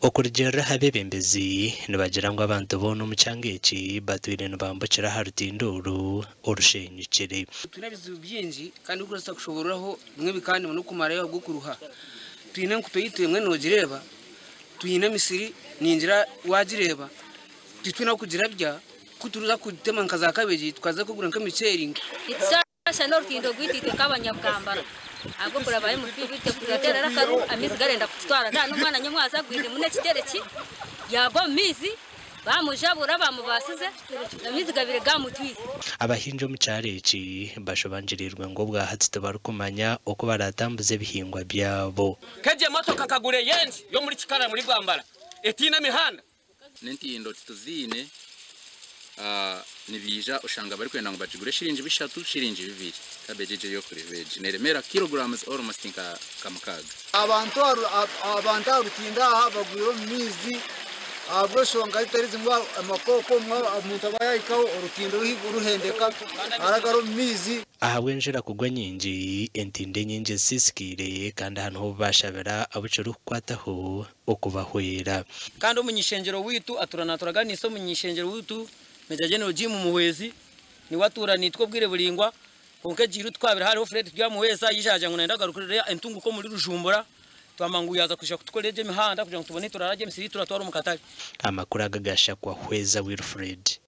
Okurugiirira aha beebembezi nibagira ngu abantu boona omu kyanga eki batwire nibambukira aha rutindo oru orushenyukire. Twine ebizibu bingi kandi ebirikubaasa kushoboororaho bimwe bikandema n'okumarayo ahabw'okuruha. Twine enkuto yaitu emwe noogireeba, twine emisiri ningira waagireeba, titwine ah'okugirabya ku turikuza kutema nka za kabeegi tukaza kugura nk'emiceeri. Nitushasha n'orutindo rwaitu itwe nk'abanyabwambara ahabw'okuraba turateerera akaru amaizi garenda kututwara reero n'omwana nyamwasa agwiremu n'ekitere ki yaagwa omu maizi baamujabura baamubaasize amaizi gabaire gaamutwire. Abahingi omu kyaro eki bashobangiriirwe ngu obwahati tibarikumanya oku baratambuze ebihingwa byabo. Nk'egyo emotoka nkagura ey'engi y'omuri Kikara muri Bwambara etaine mihanda. N'entindo tituziine, nibaija oshanga barikwenda ngu bagigure shiringi bishatu, shiringi bibiri. Cabbage egyo ey'okureeba egi neeremeera kilograms almost nka mukaaga. Abantu abantu aha rutindo aha bagwire omu maizi ahabw'enshonga zitari zimwe amakooko omuntu aba yahikaho orutindo ruhendeka aragara omu maizi. Ahabw'enjura kugwa nyingi, entindo enyingi zisiisikaire kandi aha niho bashabira abu kirikukwataho okubahwera. Kandi omuny'ishengyero waitu atuura naaturaganisa omuny'ishengyero waitu Major General Jim Muhwezi niwe atuura naitwe obwire buraingwa kwonka egiiru twabire hariho Fred Turyamuhweza yaija yaagira ngu nayenda kugarukira entunguka omuri Rujumbura twamanya ngu yaaza kwija kutukorera egyo emihanda kugira ngu tubone turaragye emisiri turatwara omu katare. Amakuru aga gashakwa Hweza Wilfred.